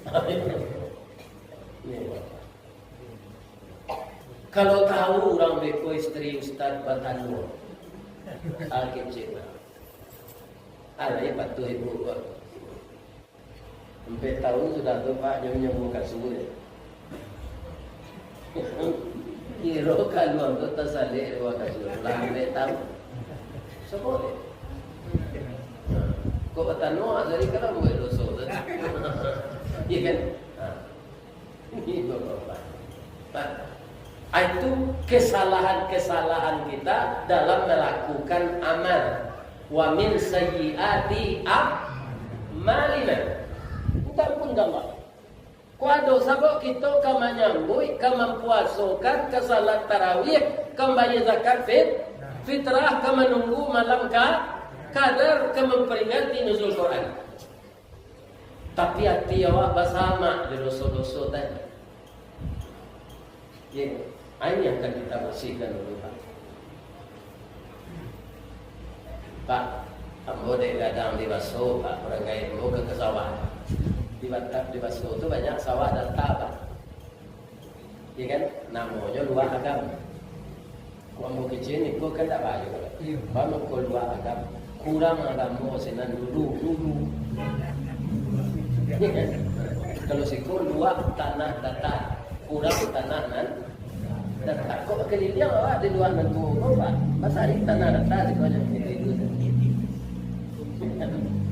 hati macam mana? Ni. Kalau tahu urang beko isteri ustaz batanuang. Ah, kecek. Alah, iyo patuah ibu ko. Ampek taun sudah tu, Pak, nyo nyambung kasua. Kiro kaluang tu tasalek dua kasua. Lah ampek taun. Sabo deh. Kok batanuang, jadi kalau buat dosa tu. Iya kan? Nah. Nah, itu kesalahan-kesalahan kita dalam melakukan amal. Wa min sayyiati a'malina. Minta ampun ka Allah. Kok ado sabab kito ka manyambuik, ka mampuasokan, ka salat tarawih, ka mambayia zakat fit-, fitrah, ka manunggu malam ka-, kadar, ka mamperingati nuzul Quran. Tapi ati awak basamak jo doso-doso tadi. Ya, ini yang akan kita bersihkan dulu, Pak. Pak, ambo dek gadang di baso, Pak, urang gaek ambo ka, ka sawah. Di Batam di baso tu banyak sawah data, Pak. Ya kan? Namonyo luak agam. Kok ambo kecil ni, kok kan tak bayo. Iyo. Bang, kok luak agam. Kurang agamo sinan dulu, dulu. Ya kan? Kalau siko luak tanah datar, kurang tanah nan datar. Kok bakaliliang awak di luak nan tuo ko, Pak? Basari tanah datar siko nyo.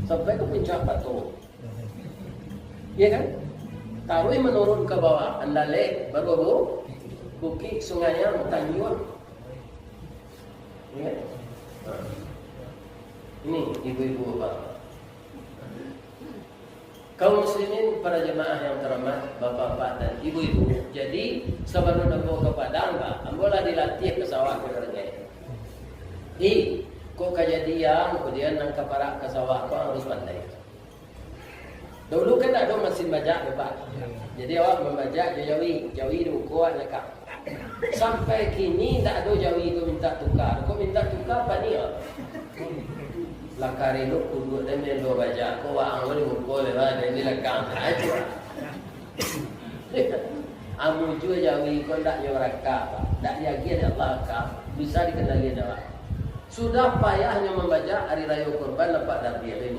Sampai ka puncak Batu. Iya kan? Taruih manurun ka bawah, Andaleh, baru Bu-, Bukik, Sungai Ayam, Tanjuang. Iya kan? Nah. Ini ibu-ibu, bapak. Kaum muslimin, para jemaah yang terhormat, bapak-bapak dan ibu-ibu. Jadi, sabalun ambo ka Padang, Pak, ambo lah dilatih ka sawah ka Renggai. Ih, kok kajadian, kemudian nan ka parak ka sawah, kok harus pandai. Dulu kan tak ada mesin bajak tu, Pak. Jadi awak mambajak jo jawi, jawi di muko awak lakang. Sampai kini tak ada jawi tu minta tukar. Kok minta tukar, Pak ni, ya? Lakari tu kuduk dan main dua bajak. Kok waang tu di muko lebar dan di lakang. Aja. Amun jua jawi ko ndak nyo rakah, Pak. Ndak diagiah dek Allah rakah. Bisa dikenali dek Allah. Sudah payah nyo mambajak hari rayo kurban, nampak dabiah deh.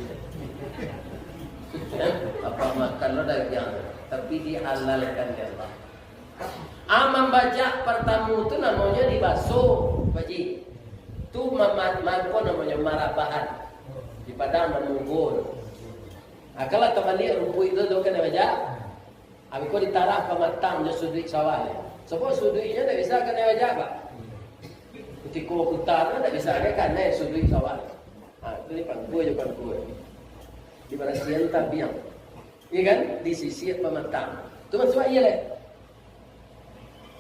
Apa makan lo dagiang, tapi dihalalkan dek Allah. Ah, mambajak partamo tu namonyo dibaso, Pak Ji. Tu mama-, ma-, apo namonyo, marabahan. Di Padang namo go. Ah, kalau tabaliak rumpuik tu, tu kanai bajak. Abih ko ditarah ka matang jo suduik sawah nyo. Sabab suduiknyo ndak bisa kanai bajak, Pak. Kutiko puta tu ndak bisa kanai suduik sawah. Ha, tu dipangkua jo pangkua. Dibarasiahan tabiang. Iya kan? Disisiak pamatang. Tu masuak aia lai.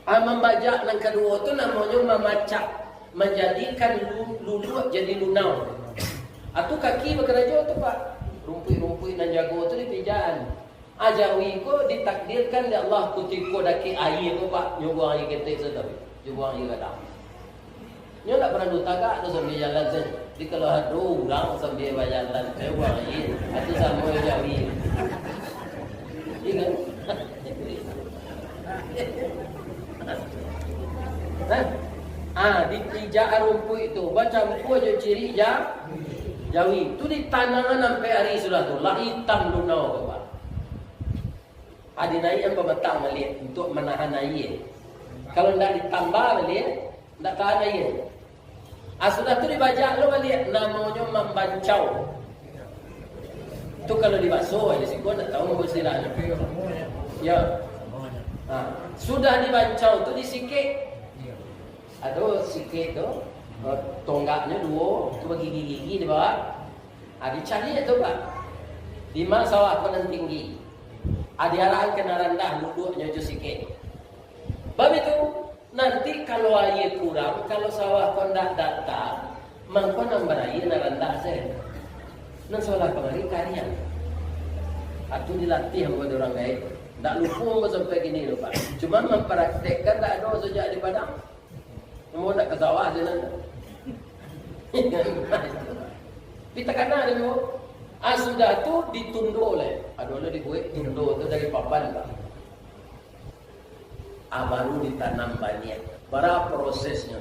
Ah, mambajak nan kaduo tu namonyo mamacak, manjadikan lu-, luluak jadi lunau. Ah, tu kaki bakarajo tu, Pak. Rumpuik-rumpuik nan jago tu dipijakan. Ah, jawi ko ditakdirkan dek Allah kutiko dakek aia ko, Pak, nyo buang aia ketek sajo, nyo buang aia gadang. Nyo ndak paralu tagak tu sambia jalan sajo. Jadi, kalau ado urang sambia bajalan, nyo buang aia, itu samo jo jawi. Iya kan? Hah? Ah, dipijak rumpuik tu, bacampua jo cirik ja-, jawi. Tu ditanangan sampai ari sudah tu, lah itam lunau tu, Pak. Ah, dinaiakan pamatang baliak untuak manahan aia. Kalau ndak ditambah baliak, ndak tahan aia. Ah, sudah tu dibajak lo baliak, namonyo mambancau. Tu kalau dibaso aja siko ndak tahu apo istilahnyo. Ya. Ah, sudah dibancau tu disikek. Ado sikek tu, eh, tonggaknyo duo, tu bagigi-gigi di bawah. Ah, dicaliak tu, Pak. Di ma sawah ko nan tinggi. Ah, diarahkan ka nan randah, luluaknyo jo sikek. Bab itu, nanti kalau aia kurang, kalau sawah ko ndak data, mangko nan baraia nan randah se. Nan sawah kamari kariang. Ah, tu dilatih ambo dek urang gaek. Ndak lupo ambo sampai kini tu, Pak. Cuma mampraktekkan ndak ado sajak di Padang. Ambo ndak ka sawah sinan. Tapi takana dek ambo. Ah, sudah tu ditundo lai. Ado lo dibuek tundo tu dari papan, Pak. Ah, baru ditanam baniah. Bara prosesnyo?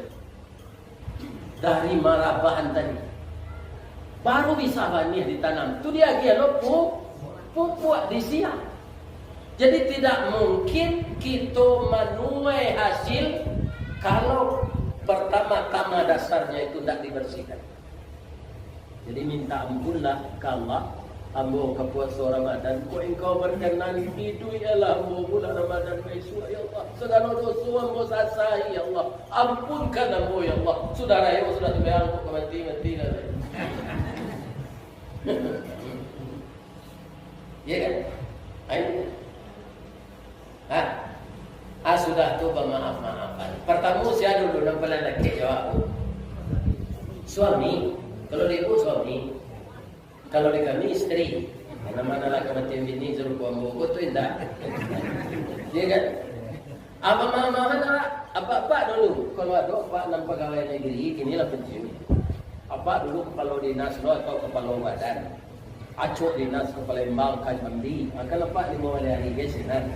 Dari marabahan tadi. Baru bisa baniah ditanam. Tu diagiah lo pu-, pupuak disiah. Jadi, tidak mungkin kito manuai hasil kalau pertama-tama dasarnya itu ndak dibersihkan. Jadi, minta ampunlah ka Allah, ambo ka puaso Ramadan, kok Engkau berkenan, iduiklah ambo bulan Ramadan baisuak, ya Allah. Sagalo doso ambo sasai, ya Allah. Ampunkan ambo, ya Allah. Sudah rayo, sudah sumbayang, kok ka mati, matilah. Ya kan? Ayo. Ha? Ah, sudah tu bamaaf-maafan. Partamo, sia dulu nan paling dakek jawab tu? Suami. Kalau di ibu, suami. Kalau di kami, isteri. Karena manalah kamatian bini sarupo ambo ko tu indak. Ya kan? Ah, bamaaf-maafan, apak-apak dulu. Kalau ado apak nan pagawai negeri, kini lah pansiun. Apak dulu kapalo dinas lo atau kapalo badan. Acok dinas ka Palembang, ka Jambi, akan apak limo ari-ari, guys, sinan.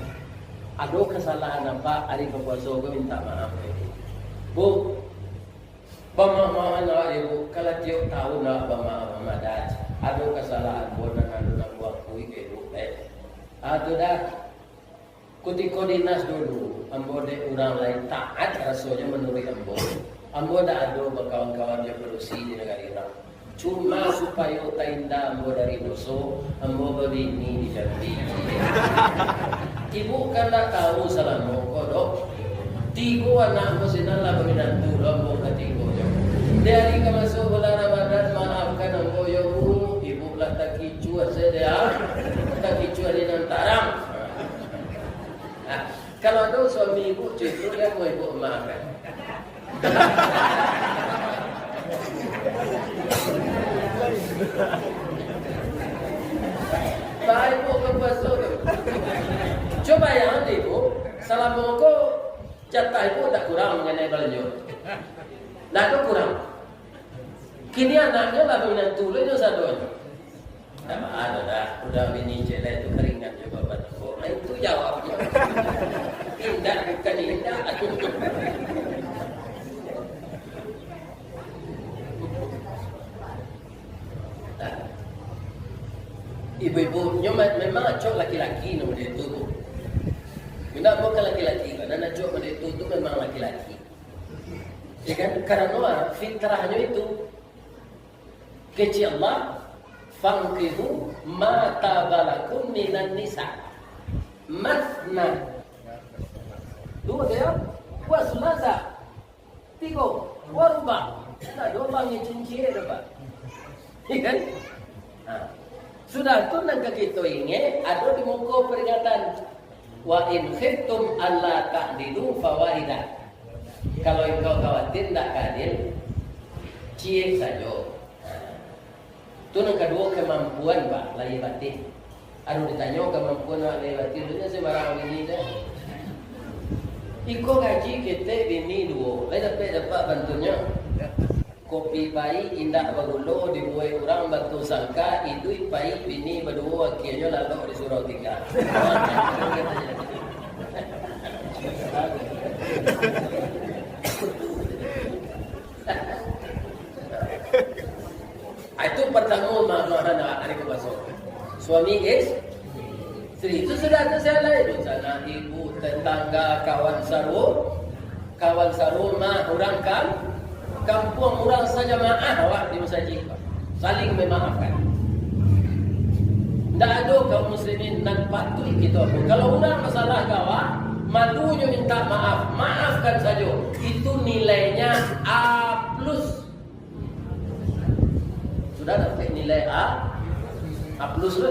Ado kasalahan apak, ari bapuaso ko minta maaf ka ibu. Bu, bamaaf-maafan awak, ibu, kalau tiok tahun awak bamaaf-maafan, ado kasalahan ambo nan ado nan ambo akui ka ibu, eh. Ah, tu dah. Kutiko dinas dulu, ambo dek urang lai taat rasonyo manuruik ambo. Ambo ndak ado bakawan-kawan jo padusi di nagari urang. Cuma supayo tainda ambo dari doso, ambo babini di Jambi. Ibu kan ndak tahu salamo ko, dok. Tigo anak ambo sinan lah baminantu, lo ambo katigonyo. Di ari ka masuak bulan Ramadan, maafkan ambo yo, Bu. Ibu lah takicuah sajo, ah. Takicuah di nan tarang. Nah, kalau ado suami ibu cuit tu, kan mau ibu maafkan. Baik, ibu, ka puaso tu. Cubo bayangkan, ibu, salamo ko jatah ibu ndak kurang manganai balanjo. Ndak ado kurang. Kini anaknyo lah minantu lo nyo sadonyo. Ndak baa doh, dah. Udah bini ciek lai tu karingan jo baban ambo. Nah, itu jawabnyo. Indak bukan indak. Nah. Ibu-ibu, nyo me-, memang acok laki-laki nan model tu, Bu. Indak bukan laki-laki, karena acok model tu, tu memang laki-laki. Ya kan? Karena fitrahnyo itu. Kecek Allah, "Fankihu ma taba lakum minan nisa." Masna. Duo tu yo. Wa sulasa. Tigo. Wa ruba. Nah, duo bang yang cincin tu, Pak. Ya kan? Nah. Sudah tu nan ka kito ingek, ado di muko peringatan. "Wa in khiftum alla ta'dilu fawahidah." Kalau engkau khawatir ndak ka adil, ciek sajo. Tu nan kaduo, kamampuan, Pak, lahia batin. Aduh, ditanyo kamampuan awak lahia batin tu, jan sambarang bini tu. Iko gaji ketek bini duo, lai dapek-dapek bantuannyo. Kopi pahik indak bagulo dibuek urang batu sangka, iduik pahik bini baduo, akhianyo lalok di surau tingga. Ah, itu partamo ma-, ma-, ma-, hari kebaso. Suami istri. Itu sudah tu saya lain. Sanak ibu, tetangga, kawan saru-, kawan sarumah, urang kam-, kampuang, urang sajamaah awak di masajid. Saling memaafkan. Ndak ado kaum muslimin nan patuik kito. Kalau urang basalah ka awak, malunyo minta maaf, maafkan sajo. Itu nilainya A plus. Sudah dapek nilai A, A plus tu.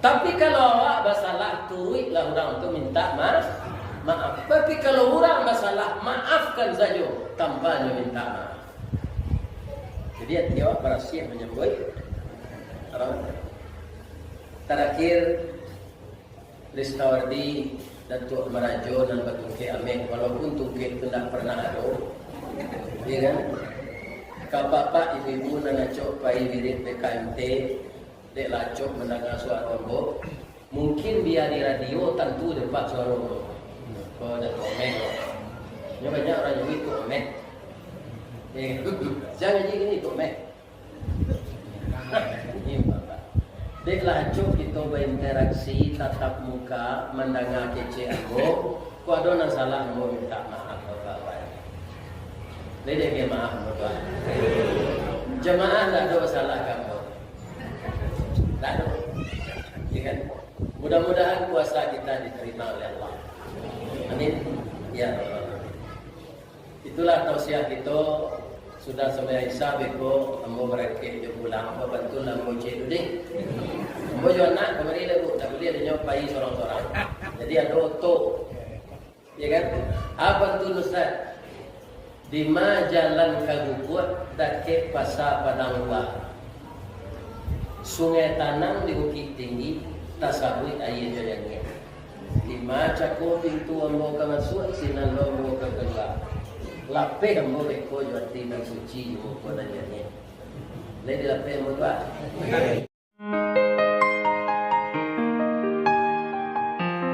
Tapi kalau awak basalah, turuiklah urang tu minta ma-, maaf. Tapi kalau urang basalah, maafkan sajo, tanpa nyo minta maaf. Jadi, ati awak barasiah manyambuik urang. Tarakhir, Ristawardi, Datuak Marajo nan batungkek ameh, walaupun tungkek tu ndak pernah ado, ya kan? Ka apak-apak, ibu-ibu nan acok pai wirid B K M T, dek lah acok mandanga suaro ambo. Mungkin bia di radio tantu dapek suaro ambo. Ko Datuak Ameh. Nyo banyak urang nyebut Tuak Ameh. Eh, jan ngaji kini Tuak Ameh. Dek lah acok kito bainteraksi tatap muka, mandanga kecek ambo, kok ado nan salah ambo minta maaf, Bapak. Lai dek maaf ambo tu. Jamaah ndak ado salah ka ambo. Ndak ado. Ya kan? Mudah-mudahan puasa kita diterima oleh Allah. Amin. Ya Rabbal Alamin. Itulah tausiah kito, sudah sambayang Isya beko, ambo barangkek jo pulang, babantu lah ambo cek dulu deh. Ambo jo anak kamari lah, Bu, ndak buliah inyo pai sorang-sorang. Jadi ado oto. Ya kan? Apo tu, Ustaz? Dima jalan ka Guguak, dakek Pasa Padang Lua. Sungai Tanang di Bukik Tinggi, tasabuik aia jo jangek. Dima cako pintu ambo ka masuak, sinan lo ambo ka kalua. Lapeh ambo beko jo ati nan suci, jo muko nan janiah. Lai dilapeh ambo tu, ah?